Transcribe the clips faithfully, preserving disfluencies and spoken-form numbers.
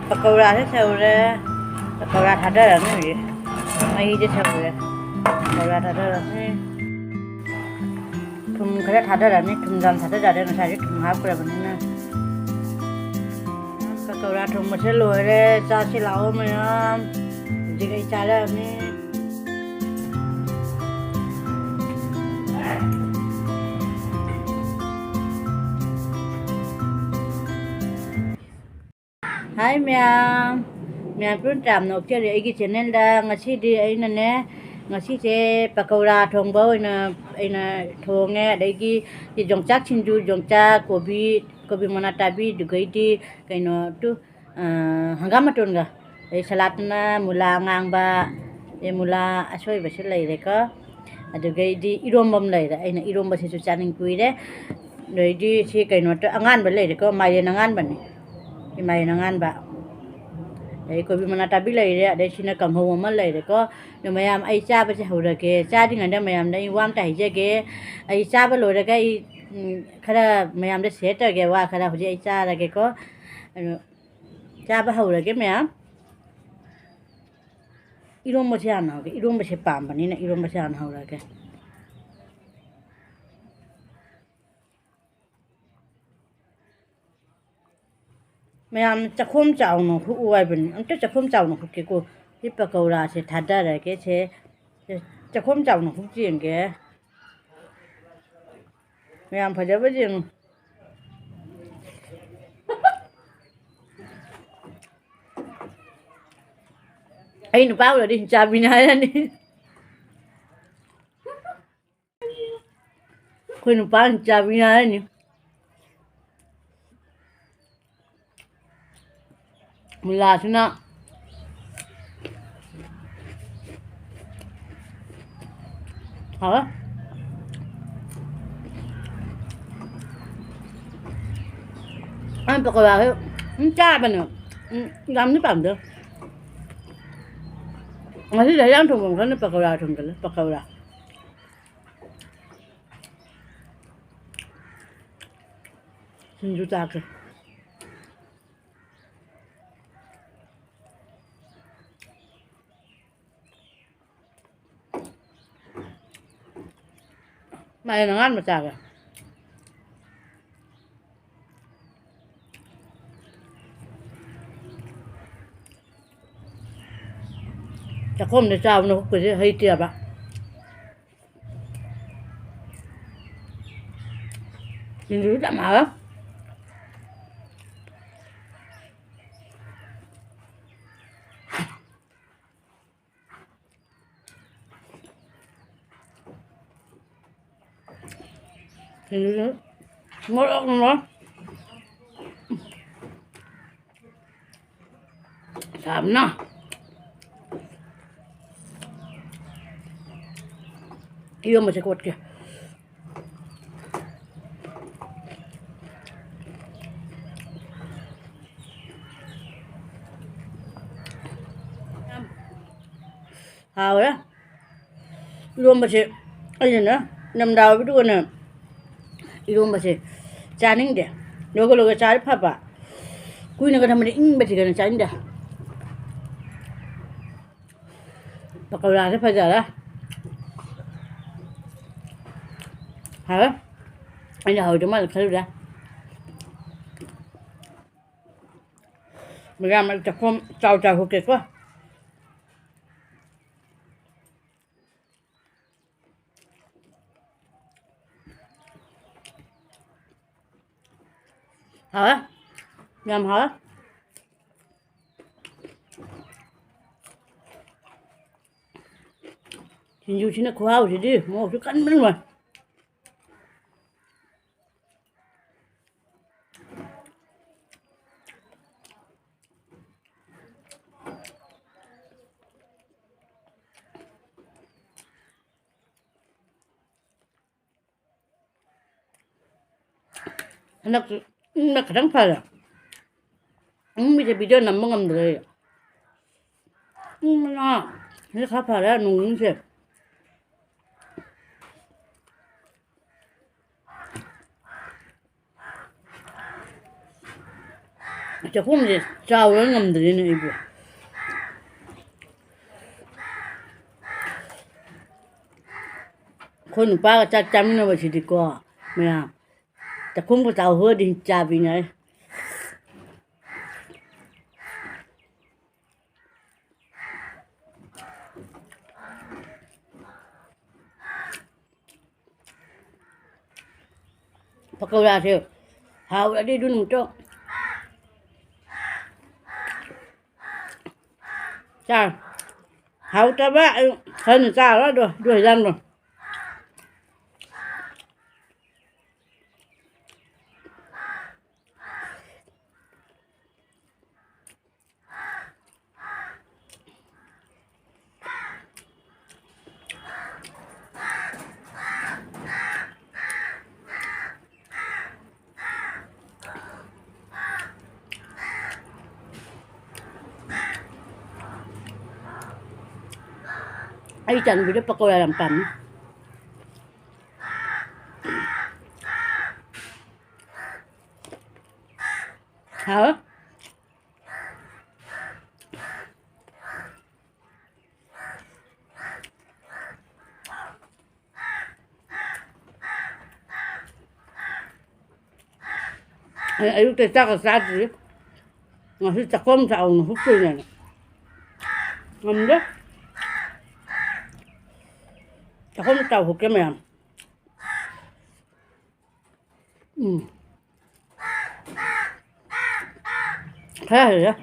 ꯄꯀꯧꯔꯥꯁꯦ ꯁꯧꯔꯦ꯫ ꯄꯀꯧꯔꯥ ꯊꯥꯗꯔꯅꯤ ꯍꯧꯖꯤꯛ꯫ ꯃꯍꯤꯁꯦ ꯁꯧꯔꯦ꯫ ꯄꯀꯧꯔꯥ ꯊꯥꯗꯔꯅꯤ꯫ ꯊꯨꯝ ꯈꯔ ꯊꯥꯗꯔꯅꯤ꯫ ꯊꯨꯝ ꯌꯥꯝ ꯊꯥꯗꯖꯥꯗꯦ, ꯉꯁꯥꯏꯗꯤ ꯊꯨꯝ ꯍꯥꯞꯈ꯭ꯔꯕꯅꯤꯅ꯫ ꯄꯀꯧꯔꯥ ꯊꯣꯡꯕꯁꯦ ꯂꯣꯏꯔꯦ꯫ ꯆꯥꯁꯤ ꯂꯥꯛꯑꯣ ꯃꯌꯥꯝ꯫ ꯍꯧꯖꯤꯛ ꯑꯩ ꯆꯥꯔꯛꯑꯅꯤ꯫ ꯍꯥꯏ ꯃꯌꯥꯝ, ꯃꯌꯥꯝ ꯄꯨꯟꯅ ꯇꯔꯥꯝꯅ ꯑꯣꯛꯆꯔꯤ ꯑꯩꯒꯤ ꯆꯦꯅꯦꯜꯗ꯫ ꯉꯁꯤꯗꯤ ꯑꯩꯅꯅꯦ, ꯉꯁꯤꯁꯦ ꯄꯀꯧꯔꯥ ꯊꯣꯡꯕ ꯑꯣꯏꯅ ꯑꯩꯅ ꯊꯣꯡꯉꯦ꯫ ꯑꯗꯒꯤ ꯌꯣꯡꯆꯥꯛ ꯁꯤꯡꯖꯨ, ꯌꯣꯡꯆꯥꯛ, ꯀꯣꯕꯤ, ꯀꯣꯕꯤ ꯃꯅꯥ ꯇꯥꯕꯤ, ꯑꯗꯨꯒꯩꯗꯤ ꯀꯩꯅꯣ ꯇꯨ, ꯑ, ꯍꯪꯒꯥꯝ ꯃꯇꯣꯟꯒ, ꯑꯗꯩ ꯁꯂꯥꯠꯇꯅ ꯃꯨꯂꯥ ꯑꯉꯥꯡꯕ, ꯑꯗꯩ ꯃꯨꯂꯥ ꯑꯁꯣꯏꯕꯁꯨ ꯂꯩꯔꯦꯀꯣ꯫ ꯑꯗꯨꯒꯩꯗꯤ ꯏꯔꯣꯝꯕ ꯑꯃ ꯂꯩꯔꯦ꯫ ꯑꯩꯅ ꯏꯔꯣꯝꯕꯁꯤꯁꯨ ꯆꯥꯅꯤꯡ ꯀꯨꯏꯔꯦ꯫ ꯑꯗꯩꯗꯤ ꯁꯤ ꯀꯩꯅꯣ ꯇ-, ꯑꯉꯥꯟꯕ ꯂꯩꯔꯦꯀꯣ, ꯃꯥꯏꯔꯦꯟ ꯑꯉꯥꯟꯕꯅꯤ꯫ ꯁꯤ ꯃꯥꯏꯔꯦꯟ ꯑꯉꯥꯟꯕ꯫ ꯑꯗꯩ ꯀꯣꯕꯤ ꯃꯅꯥ ꯇꯥꯕꯤ ꯂꯩꯔꯦ꯫ ꯑꯗꯩ ꯁꯤꯅ ꯀꯥꯡꯍꯧ ꯑꯃ ꯂꯩꯔꯦꯀꯣ꯫ ꯑꯗꯣ ꯃꯌꯥꯝ, ꯑꯩ ꯆꯥꯕꯁꯦ ꯍꯧꯔꯒꯦ꯫ ꯆꯥꯗ꯭ꯔꯤꯉꯩꯗ ꯃꯌꯥꯝꯗ ꯑꯩ ꯋꯥ ꯑꯝꯇ ꯍꯥꯏꯖꯒꯦ꯫ ꯑꯩ ꯆꯥꯕ ꯂꯣꯏꯔꯒ ꯑꯩ, ꯎꯝ, ꯈꯔ ꯃꯌꯥꯝꯗ ꯁꯤꯌꯔ ꯇꯧꯔꯒꯦ, ꯋꯥ ꯈꯔ꯫ ꯍꯧꯖꯤꯛ ꯑꯩ ꯆꯥꯔꯒꯦꯀꯣ꯫ ꯑꯗꯣ ꯆꯥꯕ ꯍꯧꯔꯒꯦ ꯃꯌꯥꯝ꯫ ꯏꯔꯣꯝꯕꯁꯦ ꯍꯥꯟꯅ ꯍꯧꯔꯒꯦ꯫ ꯏꯔꯣꯝꯕꯁꯦ ꯄꯥꯝꯕꯅꯤꯅ ꯏꯔꯣꯝꯕꯁꯦ ꯍꯥꯟꯅ ꯍꯧꯔꯒꯦ꯫ ꯃꯌꯥꯝ, ꯆꯥꯛꯈꯣꯝ ꯆꯥꯎꯅ ꯍꯨꯛꯎ ꯍꯥꯏꯕꯅꯤ꯫ ꯑꯝꯇ ꯆꯥꯛꯈꯣꯝ ꯆꯥꯎꯅ ꯍꯨꯛꯀꯦꯀꯣ꯫ ꯁꯤ ꯄꯀꯧꯔꯥꯁꯦ ꯊꯥꯗꯔꯒꯦ꯫ ꯁꯦ, ꯁꯦ, ꯆꯥꯛꯈꯣꯝ ꯆꯥꯎꯅ ꯍꯨꯛ ꯌꯦꯡꯒꯦ꯫ ꯃꯌꯥꯝ, ꯐꯖꯕ ꯌꯦꯡꯉꯨ꯫ ꯑꯩ ꯅꯨꯄꯥ ꯎꯔꯗꯤ ꯍꯤꯡꯆꯥꯕꯤꯅꯤ ꯍꯥꯏꯔꯅꯤ꯫ ꯑꯩꯈꯣꯏ ꯅꯨꯄꯥ ꯍꯤꯡꯆꯥꯕꯤꯅꯤ ꯍꯥꯏꯔꯅꯤ꯫ ꯃꯨꯂꯥꯁꯤꯅ ꯍꯥꯎꯋꯦ꯫ ꯑꯩꯅ ꯄꯀꯧꯔꯥꯁꯦ ꯑꯗꯨꯝ ꯆꯥꯕꯅꯦ꯫ ꯎꯝ, ꯌꯥꯝꯗꯤ ꯄꯥꯝꯗꯦ꯫ ꯉꯁꯤꯗꯤ ꯍꯩꯖꯥꯡ ꯊꯣꯡꯐꯝ ꯈꯪꯗꯦ, ꯄꯀꯧꯔꯥ ꯊꯣꯡꯖꯜꯂꯦ, ꯄꯀꯧꯔꯥ꯫ ꯁꯤꯡꯖꯨ ꯆꯥꯒꯦ꯫ ꯃꯥꯏꯔꯦꯟ ꯑꯉꯥꯟꯕ ꯆꯥꯒꯦ꯫ ꯆꯥꯛꯈꯣꯝꯗ ꯆꯥꯕꯅ ꯍꯨꯛꯄꯁꯦ ꯍꯩꯇꯦꯕ꯫ ꯁꯤꯡꯖꯨꯁꯨ ꯌꯥꯝ ꯍꯥꯎꯋꯦ꯫ ꯁꯤꯡꯖꯨꯁꯨ ꯃꯣꯔꯣꯛ ꯃꯣꯔꯣꯛ ꯁꯥꯕꯅ꯫ ꯏꯔꯣꯝꯕꯁꯦ ꯀꯣꯠꯀꯦ꯫ ꯍꯥꯎꯔꯦ꯫ ꯏꯔꯣꯝꯕꯁꯦ ꯑꯩꯅꯅꯦ, ꯏꯪꯊꯝꯊꯥ ꯑꯣꯏꯕꯗꯨꯒꯅꯦ, ꯏꯔꯣꯝꯕꯁꯦ ꯆꯥꯅꯤꯡꯗꯦ꯫ ꯂꯣꯏꯒ ꯂꯣꯏꯒ ꯆꯥꯔꯗꯤ ꯐꯕ, ꯀꯨꯏꯅꯒ ꯊꯝꯃꯗꯤ ꯏꯪꯕꯁꯤꯒꯅꯦ ꯆꯥꯅꯤꯡꯗꯦ꯫ ꯄꯀꯧꯔꯥꯁꯦ ꯐꯖꯔꯦ꯫ ꯍꯥꯎꯋꯦ꯫ ꯑꯩꯅ ꯍꯥꯎꯔꯣꯏꯗꯧ ꯃꯥꯜꯂꯦ ꯈꯜꯂꯨꯔꯦ꯫ ꯃꯌꯥꯝ ꯑꯩ ꯆꯥꯛꯈꯣꯝ ꯆꯥꯎ ꯆꯥꯎ ꯍꯨꯛꯀꯦꯀꯣ꯫ ꯍꯥꯎꯋꯦ꯫ ꯌꯥꯝ ꯍꯥꯎꯋꯦ꯫ ꯁꯤꯡꯖꯨꯁꯤꯅ ꯈꯨꯍꯥꯎꯁꯤꯗꯤ, ꯃꯣꯔꯣꯛꯁꯨ ꯀꯟꯕꯅ ꯂꯣꯏꯔꯦ꯫ ꯍꯟꯗꯛꯇꯤ ꯏꯪꯕ ꯈꯤꯇꯪ ꯐꯔꯦ꯫ ꯏꯪꯕꯁꯦ video ꯅꯝꯕ ꯉꯝꯗ꯭ꯔꯦ꯫ ꯏꯪꯕꯅ ꯍꯧꯖꯤꯛ ꯈꯔ ꯐꯔꯦ ꯅꯣꯡ ꯅꯤꯅꯤꯁꯦ꯫ ꯆꯥꯛꯈꯨꯝꯁꯦ ꯆꯥꯎꯔ ꯉꯝꯗ꯭ꯔꯦꯅꯦ ꯑꯩꯕꯨ꯫ ꯑꯩꯈꯣꯏ ꯅꯨꯄꯥꯒ ꯆꯥꯛ ꯆꯥꯃꯤꯟꯅꯕꯁꯤꯗꯤꯀꯣ, ꯃꯌꯥꯝ, ꯆꯥꯛꯈꯨꯝꯒ ꯆꯥꯎꯍꯣꯗꯤ ꯆꯥꯕꯤꯅꯦ꯫ ꯄꯀꯧꯔꯥꯁꯦ ꯍꯥꯎꯔꯗꯤ ꯑꯗꯨ ꯅꯨꯃꯤꯠꯇꯣ ꯆꯥꯔꯣ꯫ ꯍꯥꯎꯇꯕ ꯑꯩ ꯈꯔꯅ ꯆꯥꯔꯣ꯫ ꯑꯗꯣ ꯑꯗꯨ ꯍꯩꯖꯥꯡꯗꯣ ꯑꯩ ꯏꯆꯥꯅꯨꯄꯤꯗꯣ ꯄꯀꯧꯔꯥ ꯌꯥꯝ ꯄꯥꯝꯃꯤ꯫ ꯍꯥꯎ꯫ ꯑꯩ ꯑꯌꯨꯛꯇ ꯆꯥꯛꯀ ꯆꯥꯗ꯭ꯔꯤ꯫ ꯉꯁꯤ ꯆꯥꯛꯈꯣꯝ ꯆꯥꯎꯅ ꯍꯨꯞꯇꯣꯏꯅꯦꯅ꯫ ꯉꯝꯗꯦ꯫ ꯆꯥꯛꯈꯣꯝ ꯆꯥꯎ ꯍꯨꯞꯀꯦ ꯃꯌꯥꯝ꯫ ꯎꯝ꯫ ꯈꯔ ꯍꯩꯔꯦ꯫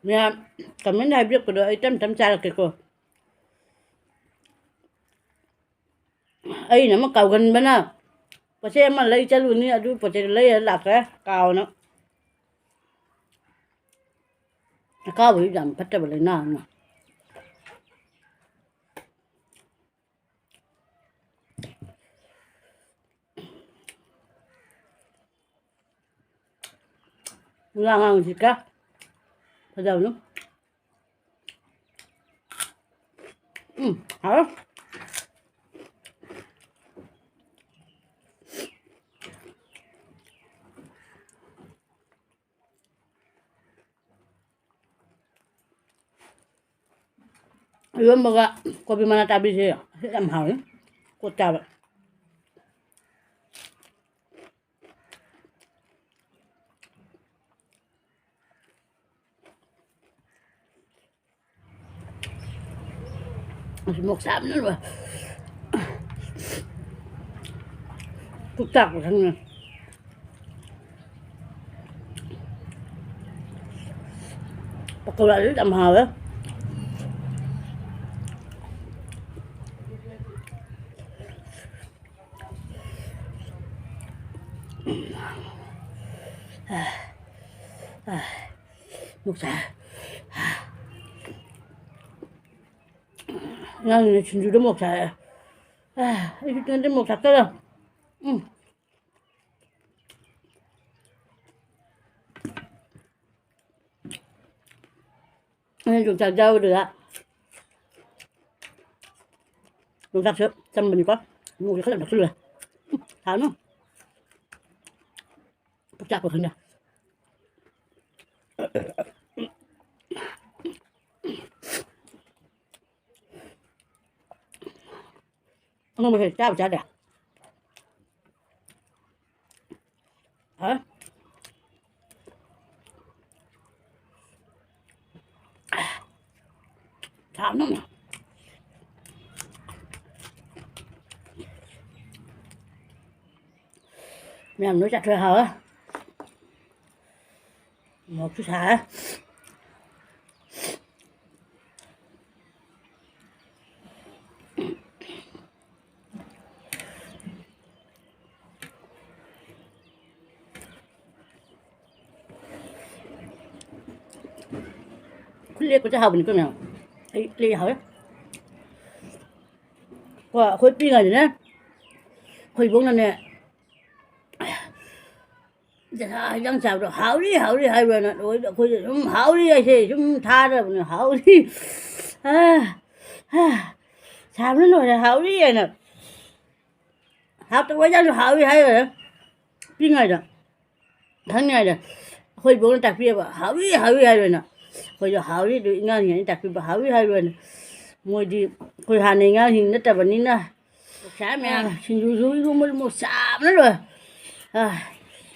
ꯃꯌꯥꯝ comment ꯍꯥꯏꯕꯤꯔꯛꯄꯗꯣ ꯑꯩ ꯇꯞ ꯇꯞ ꯆꯥꯔꯛꯀꯦꯀꯣ꯫ ꯑꯩꯅ ꯑꯃ ꯀꯥꯎꯒꯟꯕꯅ, ꯄꯣꯠꯆꯩ ꯑꯃ ꯂꯩ ꯆꯠꯂꯨꯅꯤ, ꯑꯗꯨ ꯄꯣꯠꯆꯩꯗꯣ ꯂꯩꯔ ꯂꯥꯛꯈ꯭ꯔꯦ ꯀꯥꯎꯅ꯫ ꯑꯀꯥꯎꯕꯁꯤ ꯌꯥꯝ ꯐꯠꯇꯕ ꯂꯥꯏꯅꯥ ꯑꯃ꯫ ꯃꯨꯂꯥ ꯑꯉꯥꯡꯁꯤꯒ ꯐꯖꯕꯅꯤ꯫ ꯍꯥꯎ꯫ ꯏꯔꯣꯟꯕꯒ ꯀꯣꯕꯤ ꯃꯅꯥ ꯆꯥꯕꯤꯁꯦ ꯌꯥꯝ ꯍꯥꯎꯏ꯫ ꯀꯣꯠ ꯆꯥꯕ꯫ ꯑꯁ, ꯃꯣꯔꯣꯛ ꯁꯥꯕꯅ ꯂꯣꯏꯔꯦ꯫ ꯄꯨꯛ ꯆꯥꯛꯄ ꯈꯪꯉꯦ꯫ ꯄꯀꯧꯔꯥꯁꯨ ꯌꯥꯝ ꯍꯥꯎꯋꯦ꯫ ꯃꯣꯔꯣꯛ ꯁꯥꯏ꯫ ꯑꯉꯥꯡꯅ ꯁꯤꯡꯖꯨꯗ ꯃꯣꯔꯣꯛ ꯁꯥꯏ꯫ ꯑꯩꯁꯨ ꯇꯣꯏꯅ ꯃꯣꯔꯣꯛ ꯆꯥꯛꯆꯔ꯫ ꯎꯝ꯫ ꯑꯩꯅ ꯌꯣꯡꯆꯥꯛ ꯆꯥꯕꯗꯨꯗ ꯌꯣꯡꯆꯥꯛꯁꯨ ꯆꯝꯕꯅꯤꯀꯣ꯫ ꯃꯣꯔꯣꯛꯁꯨ ꯈꯔ ꯅꯛꯁꯤꯜꯂꯦ꯫ ꯎꯝ, ꯁꯥꯅꯨ꯫ ꯄꯨꯛ ꯆꯥꯛꯄ ꯈꯪꯗꯦ꯫ ꯑꯉꯧꯕꯁꯦ ꯆꯥꯕꯨ ꯆꯥꯗ꯭ꯔꯦ꯫ ꯍꯥ? ꯁꯥꯕꯅ꯫ ꯃꯌꯥꯝ ꯂꯣꯏ ꯆꯥꯊꯣꯛꯑꯦ, ꯍꯥꯎꯋꯦ꯫ ꯃꯣꯔꯣꯛꯁꯨ ꯁꯥꯏ꯫ ꯈꯨꯠ ꯂꯦꯛꯄꯁꯦ ꯍꯥꯎꯕꯅꯤꯀꯣ ꯃꯌꯥꯝ꯫ ꯑꯩ ꯂꯦꯛ ꯍꯥꯎꯋꯦ꯫ ꯀꯣ, ꯑꯩꯈꯣꯏ ꯄꯤꯛꯏꯉꯩꯗꯅꯦ, ꯑꯩꯈꯣꯏ ꯏꯕꯣꯛꯅꯅꯦ, ꯗꯁꯥ ꯍꯤꯟꯖꯥꯡ ꯆꯥꯕꯗꯣ ꯍꯥꯎꯔꯤ, ꯍꯥꯎꯔꯤ ꯍꯥꯏꯕ꯭ꯔꯅ ꯂꯣꯏꯗ ꯑꯩꯈꯣꯏꯗ ꯁꯨꯝ ꯍꯥꯎꯔꯤ ꯍꯥꯏꯁꯦ ꯁꯨꯝ ꯊꯥꯗ꯭ꯔꯕꯅꯦ꯫ ꯍꯥꯎꯔꯤ꯫ ꯑꯥ, ꯑꯥ, ꯁꯥꯕꯅ ꯂꯣꯏꯔꯦ, ꯍꯥꯎꯔꯤ ꯍꯥꯏꯅ꯫ ꯍꯥꯞꯇꯕ ꯑꯣꯏꯖꯥꯠꯁꯨ ꯍꯥꯎꯔꯤ ꯍꯥꯏꯈ꯭ꯔꯦ꯫ ꯄꯤꯛꯏꯉꯩꯗ, ꯈꯪꯉꯤꯉꯩꯗ ꯑꯩꯈꯣꯏ ꯏꯕꯣꯛꯅ ꯇꯥꯛꯄꯤꯑꯕ, "ꯍꯥꯎꯔꯤ, ꯍꯥꯎꯔꯤ" ꯍꯥꯏꯔꯣꯅ꯫ ꯑꯩꯈꯣꯏꯁꯨ ꯍꯥꯎꯔꯤ ꯑꯗꯨ, ꯏꯉꯥꯡꯁꯤꯡꯅ ꯇꯥꯛꯄꯤꯕ, "ꯍꯥꯎꯔꯤ" ꯍꯥꯏꯔꯣꯅ꯫ ꯃꯣꯏꯗꯤ ꯑꯩꯈꯣꯏ ꯍꯥꯟꯅ ꯏꯉꯥꯡꯁꯤꯡ ꯅꯠꯇꯕꯅꯤꯅ꯫ ꯁꯥ ꯃꯌꯥꯝ, ꯁꯤꯡꯖꯨꯁꯨ ꯏꯔꯣꯟꯕꯁꯨ ꯃꯣꯔꯣꯛ ꯆꯥꯕꯅ ꯂꯣꯏꯔꯦ꯫ ꯑꯥ,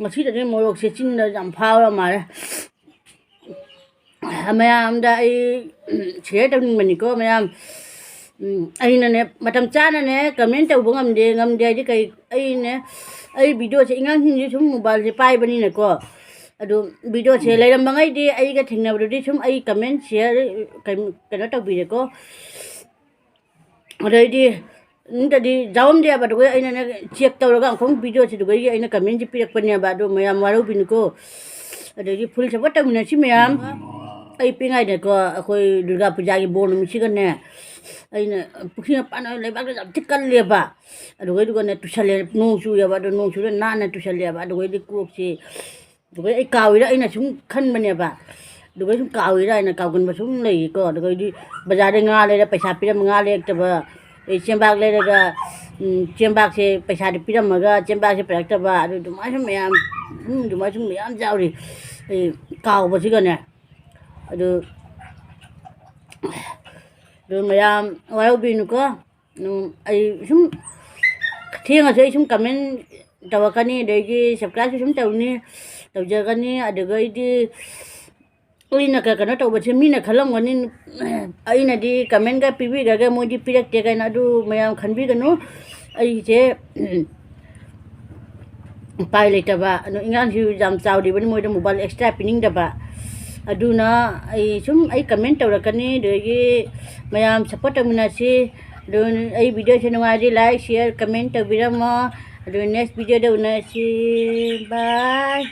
ꯉꯁꯤꯗꯗꯤ ꯃꯣꯔꯣꯛꯁꯦ ꯆꯤꯟꯗ ꯌꯥꯝ ꯐꯥꯎꯔ ꯃꯥꯜꯂꯦ꯫ ꯃꯌꯥꯝꯗ ꯑꯩ ꯁꯤꯌꯔ ꯇꯧꯅꯤꯡꯕꯅꯤꯀꯣ ꯃꯌꯥꯝ꯫ ꯎꯝ, ꯑꯩꯅꯅꯦ, ꯃꯇꯝ ꯆꯥꯅꯅꯦ ꯀꯃꯦꯟ ꯇꯧꯕ ꯉꯝꯗꯦ, ꯉꯝꯗꯦ ꯍꯥꯏꯗꯤ ꯀꯩ, ꯑꯩꯅꯦ, ꯑꯩ ꯚꯤꯗꯤꯑꯣꯁꯦ, ꯏꯉꯥꯡꯁꯤꯡꯁꯦ ꯁꯨꯝ ꯃꯣꯕꯥꯏꯜꯁꯦ ꯄꯥꯏꯕꯅꯤꯅꯀꯣ꯫ ꯑꯗꯣ ꯚꯤꯗꯤꯑꯣꯁꯦ ꯂꯩꯔꯝꯕꯉꯩꯗꯤ ꯑꯩꯒ ꯊꯦꯡꯅꯕꯗꯨꯗꯤ ꯁꯨꯝ ꯑꯩ ꯀꯃꯦꯟ, ꯁꯤꯌꯔ, ꯀꯩꯅꯣ, ꯀꯩꯅꯣ ꯇꯧꯕꯤꯔꯦꯀꯣ꯫ ꯑꯗꯩꯗꯤ ꯅꯠꯇꯗꯤ ꯌꯥꯎꯔꯝꯗꯦꯕ꯫ ꯑꯗꯨꯒ ꯑꯩꯅꯅꯦ ꯆꯦꯛ ꯇꯧꯔꯒ ꯑꯃꯨꯛ ꯚꯤꯗꯤꯑꯣꯁꯤꯗꯨꯒ ꯑꯩꯅ ꯀꯃꯦꯟꯁꯦ ꯄꯤꯔꯛꯄꯅꯦꯕ꯫ ꯑꯗꯣ ꯃꯌꯥꯝ ꯋꯥꯔꯧꯕꯤꯅꯨꯀꯣ꯫ ꯑꯗꯒꯤ ꯐꯨꯜ ꯁꯞꯄꯣꯔꯠ ꯇꯧꯃꯤꯟꯅꯁꯤ ꯃꯌꯥꯝ꯫ ꯑꯩ ꯄꯤꯛꯏꯉꯩꯗꯀꯣ, ꯑꯩꯈꯣꯏ ꯗꯨꯔꯒꯥ ꯄꯨꯖꯥꯒꯤ ꯕꯣꯔ ꯅꯨꯃꯤꯠꯁꯤꯒꯅꯦ, ꯑꯩꯅ ꯄꯨꯈ꯭ꯔꯤ ꯃꯄꯥꯟ ꯂꯩꯕꯥꯛꯇ ꯌꯥꯝ ꯊꯤ ꯀꯜꯂꯦꯕ꯫ ꯑꯗꯨꯒꯩꯗꯨꯒꯅꯦ ꯇꯨꯁꯜꯂꯦ, ꯅꯣꯡ ꯆꯨꯏꯌꯦꯕ꯫ ꯑꯗꯣ ꯅꯣꯡ ꯆꯨꯔ ꯅꯥꯟꯅ ꯇꯨꯁꯜꯂꯦꯕ꯫ ꯑꯗꯨꯒꯩꯗꯤ ꯀꯣꯛꯁꯤ ꯑꯗꯨꯒ ꯑꯩ ꯀꯥꯎꯏꯔ ꯑꯩꯅ ꯁꯨꯝ ꯈꯟꯕꯅꯦꯕ꯫ ꯑꯗꯨꯒ ꯁꯨꯝ ꯀꯥꯎꯏꯔ ꯍꯥꯏꯅ ꯀꯥꯎꯒꯟꯕ ꯁꯨꯝ ꯂꯩꯀꯣ꯫ ꯑꯗꯨꯒ ꯑꯩꯗꯤ ꯕꯖꯥꯔꯗ ꯉꯥ ꯂꯩꯔ ꯄꯩꯁꯥ ꯄꯤꯔꯝꯃ ꯉꯥ ꯂꯩꯔꯛꯇꯕ, ꯑꯩ ꯆꯦꯡꯕꯥꯛ ꯂꯩꯔꯒ, ꯎꯝ, ꯆꯦꯡꯕꯥꯛꯁꯦ ꯄꯩꯁꯥꯗꯤ ꯄꯤꯔꯝꯃꯒ ꯆꯦꯡꯕꯥꯛꯁꯦ ꯄꯨꯔꯛꯇꯕ, ꯑꯗꯨ ꯑꯗꯨꯃꯥꯏꯅ ꯁꯨꯝ ꯃꯌꯥꯝ, ꯎꯝ, ꯑꯗꯨꯃꯥꯏꯅ ꯁꯨꯝ ꯃꯌꯥꯝ ꯌꯥꯎꯔꯤ꯫ ꯑꯩ ꯀꯥꯎꯕꯁꯤꯒꯅꯦ꯫ ꯑꯗꯨ, ꯑꯗꯨ ꯃꯌꯥꯝ ꯋꯥꯔꯧꯕꯤꯅꯨꯀꯣ꯫ ꯎꯝ, ꯑꯩ ꯁꯨꯝ ꯊꯦꯡꯉꯁꯨ ꯑꯩ ꯁꯨꯝ ꯀꯃꯦꯟ ꯇꯧꯔꯛꯀꯅꯤ, ꯑꯗꯒꯤ ꯁꯕꯁꯀ꯭ꯔꯥꯏꯕꯁꯨ ꯁꯨꯝ ꯇꯧꯅꯤ, ꯇꯧꯖꯒꯅꯤ꯫ ꯑꯗꯨꯒ ꯑꯩꯗꯤ, ꯑꯩꯅ ꯀ-, ꯀꯩꯅꯣ ꯇꯧꯕꯁꯦ ꯃꯤꯅ ꯈꯜꯂꯝꯒꯅꯤ, ꯑꯩꯅꯗꯤ ꯀꯃꯦꯟꯒ ꯄꯤꯕꯤꯈ꯭ꯔꯒ ꯃꯣꯏꯗꯤ ꯄꯤꯔꯛꯇꯦ ꯀꯥꯏꯅ꯫ ꯑꯗꯨ ꯃꯌꯥꯝ ꯈꯟꯕꯤꯒꯅꯨ꯫ ꯑꯩꯁꯦ ꯎꯄꯥꯏ ꯂꯩꯇꯕ, ꯑꯗꯣ ꯑꯉꯥꯡꯁꯨ ꯌꯥꯝ ꯆꯥꯎꯔꯤꯕꯅꯤ, ꯃꯣꯏꯗ ꯃꯣꯕꯥꯏꯜ ꯑꯦꯛꯁꯇ꯭ꯔꯥ ꯄꯤꯅꯤꯡꯗꯕ꯫ ꯑꯗꯨꯅ ꯑꯩ ꯁꯨꯝ, ꯑꯩ ꯀꯃꯦꯟ ꯇꯧꯔꯛꯀꯅꯤ, ꯑꯗꯒꯤ ꯃꯌꯥꯝ ꯁꯞꯄꯣꯔꯠ ꯇꯧꯃꯤꯟꯅꯁꯤ꯫ ꯑꯗꯨ ꯑꯩ ꯚꯤꯗꯤꯑꯣꯁꯦ ꯅꯨꯡꯉꯥꯏꯔꯗꯤ ꯂꯥꯏꯛ, ꯁꯤꯌꯔ, ꯀꯃꯦꯟ ꯇꯧꯕꯤꯔꯝꯃꯣ꯫ ꯑꯗꯨ ꯅꯦꯛꯁ ꯚꯤꯗꯤꯑꯣꯗ ꯎꯅꯁꯤ꯫ ꯕꯥꯏ꯫